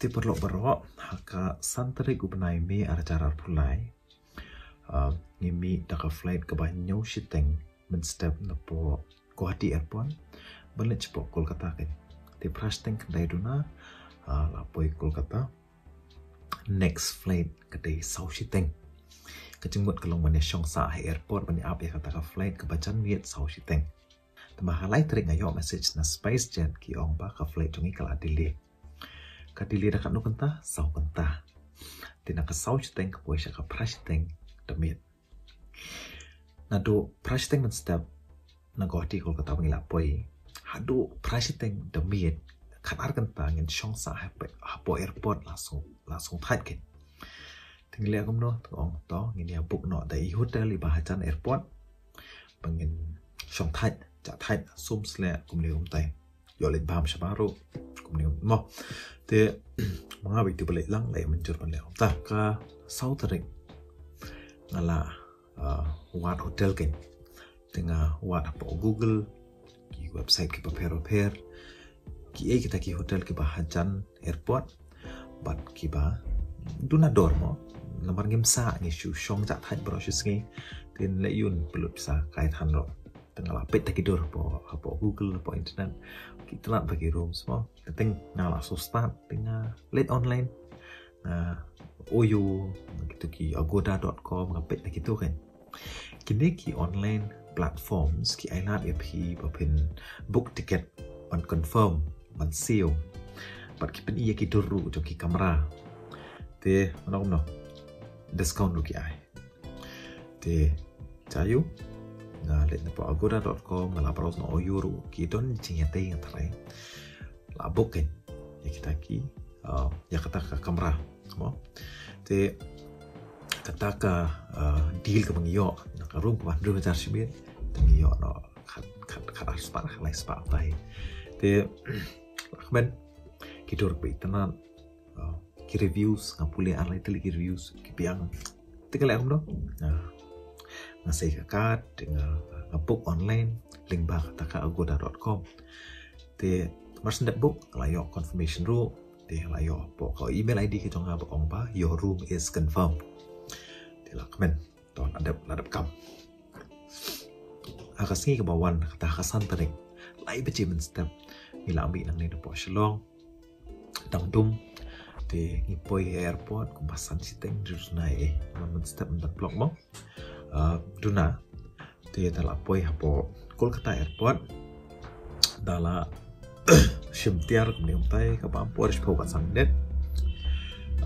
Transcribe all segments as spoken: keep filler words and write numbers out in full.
Te paralok baroh, ha ka san tarik u bnai May ar hajar arphew lai, ah, ngi mih da ka flight kaba hynñiew shiteng mynstep napoh Guwahati Airport ban leit shapoh Kolkata kein. Te phra shiteng khyndai duna, ah, la poi Kolkata. Next flight ka dei saw shiteng. Ka jingmut ka long ban ïa shong sah ha airport ban ïa ap ïa kata ka flight kaba jan miet saw shiteng. Te ma ha lai tarik nga ïoh message na SpiceJet, ki ong ba ka flight jong ngi ka la delay. Ka delay da katno kynta? Saw kynta. Te na ka saw shiteng ka poi sha ka phra shiteng da miet. Naduh phra shiteng mynstep na Guwahati Kolkata ba ngi la poi, haduh phra shiteng da miet, khatar kynta ngin shong sah hapoh, hapoh airport, la sngewthait kein. Te ngi leh kumno? Te ong to ngin ïa book noh da i hotel iba hajan airport ba ngin shong thait, jah thait, sum sleh kumne kumtai. Ïoh leit bam shabar ruh kumne mo. Te ma nga ba ïa tu ba leit lang la ïa mynjur ban leh kumta. Ka saw tarik nga la, ah, wad hotel kein. Te nga wad hapoh Google, ki website kiba pher bapher, kiei kita ki hotel kiba hajan airport bad kiba duna dor mo. Namar ngim sah, ngi shu shong jah thait baroh shi sngi. Te leh ïun pynlut pisa kai than ruh. Te nga la peit ta ki dur hapoh, hapoh Google, hapoh internet. Ki itynnad ba ki rooms mo. Te nga la shu start, te nga leit online. Nga Oyo, nga kitu ki agoda dot com, nga peit ta kitu kein. Kine ki online platforms ki ailad ïa phi ba phin book ticket, ban confirm, ban siew. Bad ki pyni ïa ki dur ruh jong ki kamra. Te mano mano discount ruh ki ai. Te cha ïoh, nga leit napoh agoda dot com, nga la browse na Oyo ruh, ki don jingïatei nga tharai. La book kein ïa kita ki, ah, ïa kata ka kamra mo. Te kata ka, ah, deal kaba ngi ïoh, na ka room kaba hynriew hajar shi miet, te ngi ïoh noh khat, khat, khat ar spah, khat lai spah tai. Te la kmen ki dur ba itynnad, ah, ki reviews, nga pule ar lai tylli ki reviews ki biang. Te nga leh kumno? Nga, nga sei ka card, te nga, nga book online lyngba kata ka agoda dot com. Te mar shu dep book, nga la ïoh confirmation ruh. Te nga la ïoh hapoh ka email I D ka jong nga ba ong ba your room is confirmed. Te la kmen, to la dep, la dep kam. Ha ka sngi kaba wan, kata ha ka san tarik, lai baje mynstep, ngi la mih nangne napoh Shillong. Dang dum. Te ngi poi airport kumba san shiteng hynriew duna, eh, mynstep mynta phlok mo. Ah, duna. Te da la poi hapoh Kolkata Airport, da la shim tiar kumne kumtai, kaba bun por, shiphew bad san minit.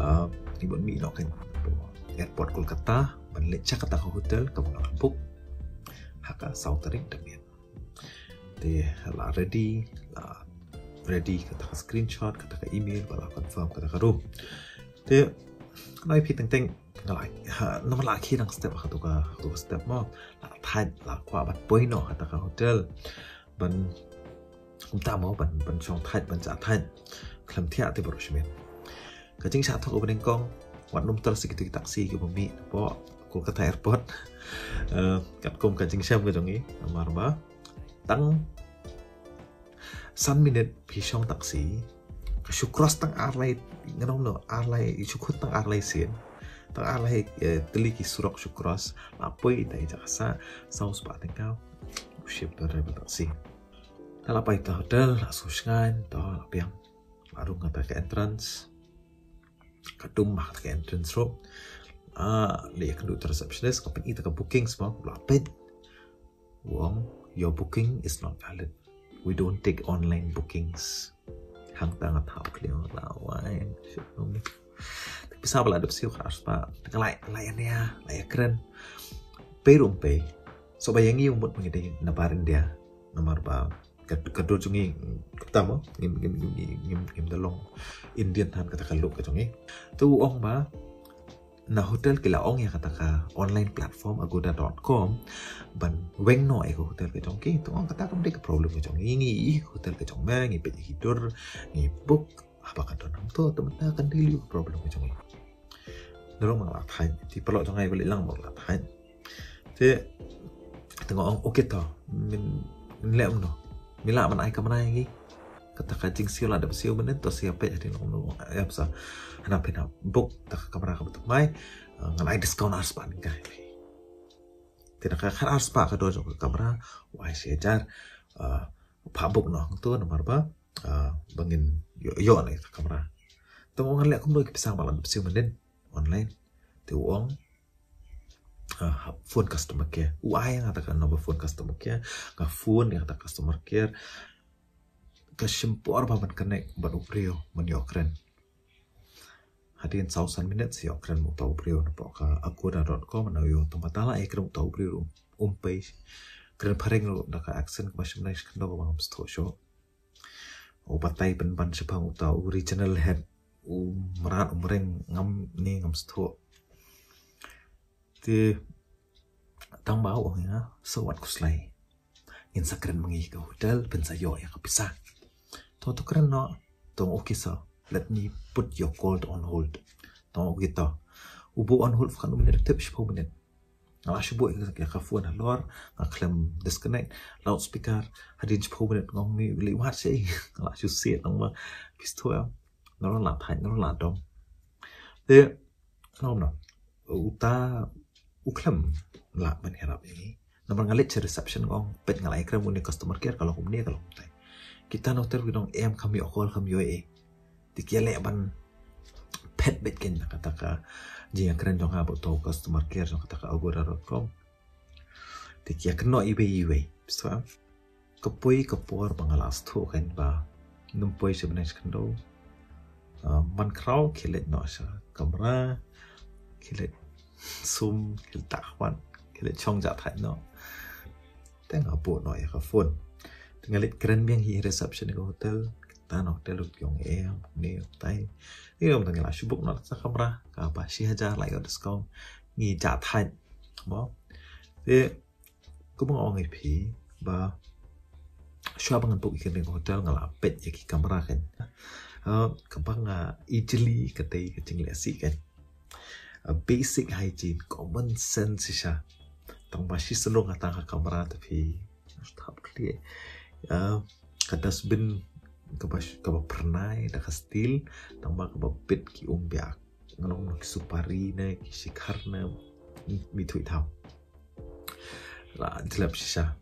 Ah, ngi bun mih noh kein hapoh airport Kolkata ban leit sha kata ka hotel kaba nga la book ha ka saw tarik da miet. Te la ready, la ready kata ka screenshot, kata ka email, ba la confirm kata ka room. Te nai phi teng teng, nga la, ha, namar la khie dang step ha katu ka, katu ka step mo. La thait, la kwah ban poi noh kata ka hotel. Ban kumta mo, ban, ban shong thait, ban jah thait. Khlem thiah te baroh shi miet. Ka jingshah thok kaba nyngkong, wat nym trust ïa kitu ki taxi kiba mih napoh Kolkata Airport. Eh, katkum ka jingshem ka jong ngi, namar ba tang san minit phi shong taxi, ka shu cross tang ar lai, ngan ong no, ar lai, shu khut tang ar lai sien. Tang ar lai, eh, tylli ki surok shu cross, la poi ïa ita i jaka sah, saw spah tyngka. U shim uta u driver taxi. Te la poi ïa uta hotel, la shu shngaiñ, to la pdiang. La rung kata ka entrance. Ka dum bha kata ka entrance ruh. Ah, la ïakynduh ïa uta receptionist, ka pyni ïa uta ka bookings mo, la peit. U ong, your booking is not valid. We don't take online bookings. Hangta nga thap khlieh, la wai. Te pisa ba la dep siew khatar spah. Te nga la, la ïa nia, la ïa kren. Pei ruh pei. Shuh ba ïa ngi u mut ba ngi dei na bar India. Namar ba ka, ka dur jong ngi, kata mo, ngim, ngim, ngim da long Indian than kata ka look ka jong ngi. Te u ong ba na hotel ki la ong ïa kata ka online platform agoda dot com ban weng noh ïa ka hotel ka jong ki. Te u ong kata kam dei ka problem ka jong ngi, ngi ïohi ka hotel ka jong me, ngi peit ïa ki dur, ngi book, haba ka don hangto, te mynta kan dei lei ka problem ka jong ngi. Ngi ruh ma nga la thait, te paralok jong nga ba leit lang ma nga la thait. Te, te nga ong, okay to, men, men leh kumno? Men lah ban ai kamra ïa ngi? Kata ka jingsiew la dep siew mynnin, to sa ïa peit hadien, ong, em sa, hana phin hap book da ka kamra kaba thymmai, eh, ngan ai discount ar spah tyngka ïa phi. Te na ka khatar spah ka dor jong ka kamra, u ai shi hajar, eh, phah book noh hangto namar ba, eh, ba ngin ïoh, ïoh na ka kamra. Te u ong ngan leh kumno ki pisa ba la dep siew mynnin online. Te u ong, ah, phone customer care. U ai ïa nga kata ka number phone customer care. Nga phone ïa kata customer care. Ka shim por ba ban connect bad u briew ban ïoh kren. Hadien saw san minit sa ïoh kren uta u briew napoh ka agoda dot com, na u ïoh tang ba tang la ïa kren uta u briew um, um pei. Kren phareng ruh da ka accent kaba shym dei shi khyndew kaba ngam sngewthuh shuh. U batai pynban shaphang uta u regional head, u mrad u mreng, ngam ne ngam sngewthuh. Te tang ba u ong ïa nga, sa wat khuslai. Ngin sa kren ma ngi ka hotel, phin sa ïoh ïa ka pisa. To, to kren noh. To, okay sir, let me put your call on hold. To, okay to. U buh on hold khatno minit, tip shiphew minit. Nga la shu buh ïa ka phone halor, nga khlem disconnect, loudspeaker, hadien shiphew minit nga ong, me leit wad sha ïing. Nga la shu siat, nga ong ba, phi sngewthuh em, nga ruh la thait, nga ruh la dom. Te, nga ong, no, uta u khlem lah ban ïarap ïa ngi. Namar nga leit sha reception nga ong, peit nga la ïakren bad une customer care, ka long kumne, ka long kumtai. Kita na hotel ki ong em, kam ïoh call, kam ïoh ei. Te ki ïaleh ban phet beit kein na kata ka jingïakren jong nga bad uta u customer care jong kata ka agoda dot com. Te ki ïakynnoh iwei iwei. Phi sngewthuh? Ka poi ka por ba nga la sngewthuh kein ba ym poi sha bneng sha khyndew. Ah, man khraw khie leit noh sha kamra, khie leit sum, khie leit thait khmat, khie leit shong jah thait noh. Te nga buh noh ïa ka phone. Te nga leit kren biang hi reception ka hotel. Kata na hotel ruh ki ong em, ne tai. Ïa, mynta ngi la shu book noh sa kamra kaba shi hajar, la ïoh discount. Ngi jah thait. Mo. Te kumba nga ong ïa phi ba shuwa ba ngan book ïa kane ka hotel nga la peit ïa ki kamra kein. Ah, kaba nga ijli ka dei ka jingleh sih kein. Ah, basic hygiene, common sense shisha. Tang ba shi shnong ha tang ha kamra te phi thap khlieh. Ah, ka dustbin kaba sh-, kaba phyrnai da ka steel, tang ba kaba bit ki um biang. Nga long ki supari ne, ki shikhar ne, mi, mi thuh thaw. La jlep shisha.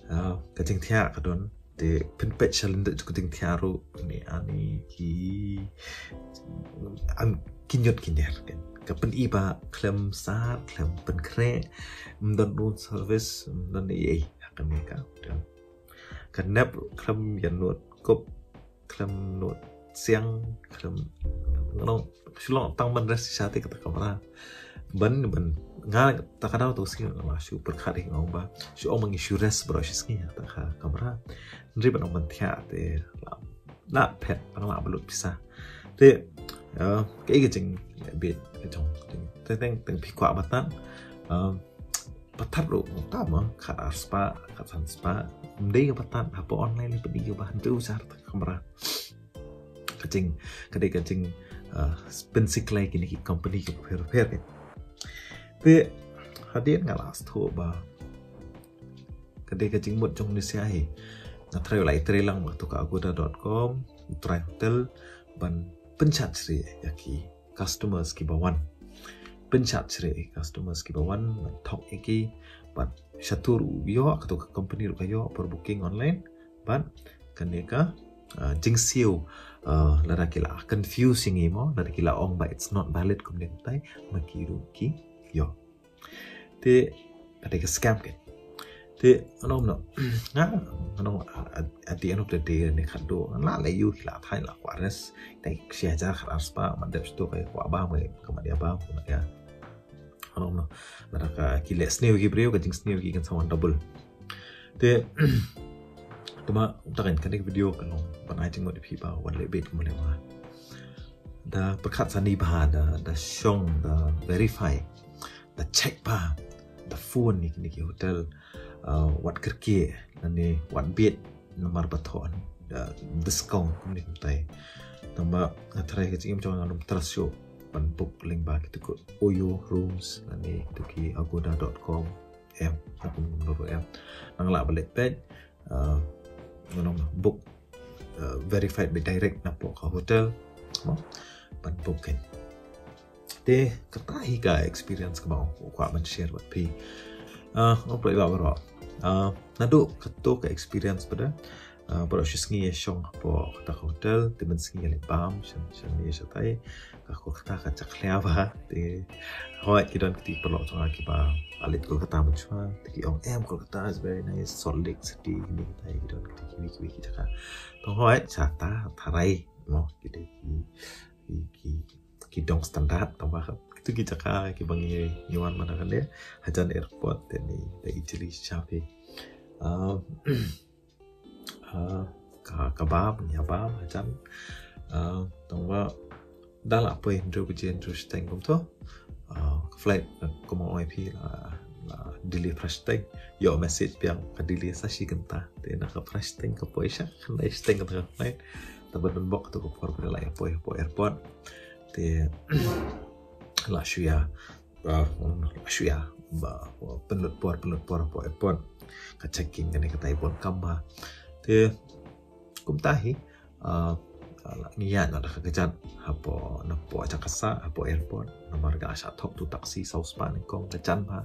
Ah, ka jingthiah ka don. Te phin peit sha lyndet ka jingthiah ruh. Ni ani ki, am, ki ñiut ki ñiar kein. Ka pyni ba khlem sar, khlem pynkhreh, ym don room service, ym don ei ei. Ha kane ka hotel. Ka nep ruh khlem ïa nud kup, khlem nud siang, khlem, nga ong, shu long tang ban rest shisha te kata kamra. Ban, ban, nga ta ka daw to sngi nga la shu pyrkhat hi nga ong ba shu ong ba ngi shu rest baroh shi sngi ha ta ka kamra. Hynrei ban ong ban thiah te la, la phet, la ba lut pisa. Te, eh, kaei ka jingbit ka jong, teng, teng, teng phi kwah ba tad, eh, ba tad ruh, ta ma, khat ar spah, khat san spah. Ym dei kaba tad, hapoh online lei phi dei kaba hynriew hajar ta ka kamra. Ka jing, ka dei ka jing, ah, pynsiklei kine ki company ki pher pher kein. Te hadien nga la sngewthuh ba ka dei ka jingmut jong ngi shisha hi. Nga trai, la ïa trai lang bad uta ka agoda dot com, u trai hotel, ban pynshad syrih ïa ki customers kiba wan. Pynshad syrih ïa ki customers kiba wan, ban thok ïa ki, bad shatur u ïoh, kato ka company ruh ka ïoh, por booking online, bad kane ka, ah, jingsiew, ah, lada ki la confuse ïa ngi mo, lada ki la ong ba it's not valid kumne kumtai, ma ki ruh ki ïoh. Te ka dei ka scam kein. Te ngan ong no, nga, ngan ong, ah, at, at the end of the day ne khatduh, la leh ïa u, la thait, la kwah rest. Te shi hajar khat ar spah, ym dep shuh to, ka kwah bam, ka mat ïa bam, ka mat ïa. Ngan ong no, lada ka, ki leh sniew ki briew, ka jingsniew ki kan sa wan double. Te, te ma, uta kein, kane ka video ka long ban ai jingmut ïa phi ba wat leh beit kumba leh ma nga. Da pyrkhat sani bha, da, da shong, da verify, da check bha, da phone ïa kine ki hotel, uh, wat kyrkieh, lane wat bit, namar ba thoh, da discount kumne kumtai. Tang ba nga tharai ka jingim jong nga ngam trust shuh ban book lyngba kito ki Oyo Rooms, lane kito ki agoda dot com. Em, ha kum kum ruh em. Nang lah ba leh peit, uh, ngan ong book uh, verified by direct napoh ka hotel mo ban book kein. Te kata hi ka experience kaba nga kwah ban share bad phi. Uh, nga pyrshah ba baroh uh, naduh kato ka experience pat da uh, baroh shi sngi ïa shong hapoh kata ka hotel, te mynsngi ïa leit bam sha sha ne shatai. Ka Kolkata ka jakhlia bha. Te hooid ki don kiti ki paralok jong nga kiba la leit Kolkata mynshuwa, te ki ong em Kolkata is very nice, Salt Lake City, kine kitai, ki don kiti kiwei kiwei ki jaka. Tang hooid shata tharai mo, ki dei ki ki ki ki dong standard, tangba kito ki jaka kiba ngi ngi wan man kane, hajan airport te ngi da easily shape. Um, uh, ka ka bam, ngi bam hajan. Uh, tangba da la poi hynriew baje, hynriew shiteng kumto. Uh, ka flight, uh, kumba ong ïa phi la, la delay phra shiteng. Ïoh message biang ka delay sa shi kynta. Te na ka phra shiteng ka poi sha khyndai shiteng kata ka flight. Tangba don bok tu ka por ba la ïa poi hapoh airport. Te la shu ïa, uh, la shu ïa ba, ba pynlut por, pynlut por hapoh airport. Ka checking kane katai bun kam bha. Te kumta hi, uh, la ngi ïaid noh da ka kjat hapoh, napoh jaka sah hapoh airport. Namar ka shah thok tu taxi saw spah nyngkong, ka jan bha.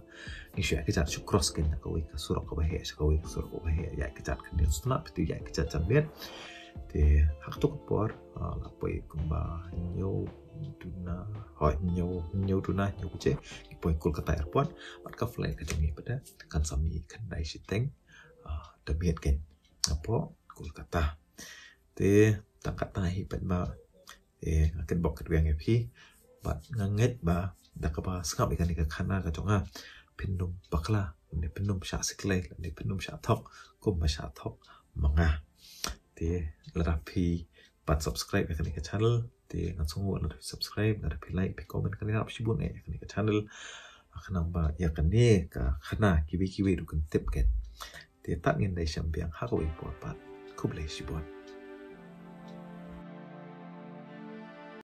Ngi shu ïaid kjat, shu cross kein na kawei ka surok kaba heh sha kawei ka surok kaba heh, ïaid kjat khyndiat snem, phi tu ïaid kjat jan miet. Te ha kato ka por, uh, la poi kumba hynñiew duna, hooid, hynñiew, hynñiew duna, hynñiew baje ngi poi Kolkata airport. Bad ka flight ka jong ngi pat da kan sa mih khyndai shiteng, uh, da miet kein hapoh Kolkata. Te tang kata hi pat ba, te nga kynbok kyrwiang ïa phi. Bad nga ngeit ba da kaba sngap ïa kane ka khana ka jong nga, phin ym bakla, ne phin ym shah siklei, ne phin ym shah thok kumba shah thok ma nga. Te lada phi pat subscribe ïa kane ka channel, te ngan sngewnguh lada phi subscribe, lada phi like, phi comment, kan ïarap shibun eh ïa kane ka channel. Khnang ba ïa kane ka khana, kiwei kiwei ruh kin tip kein. Te tad ngin da ïashem biang ha kawei ka por pat. Khublei shibun.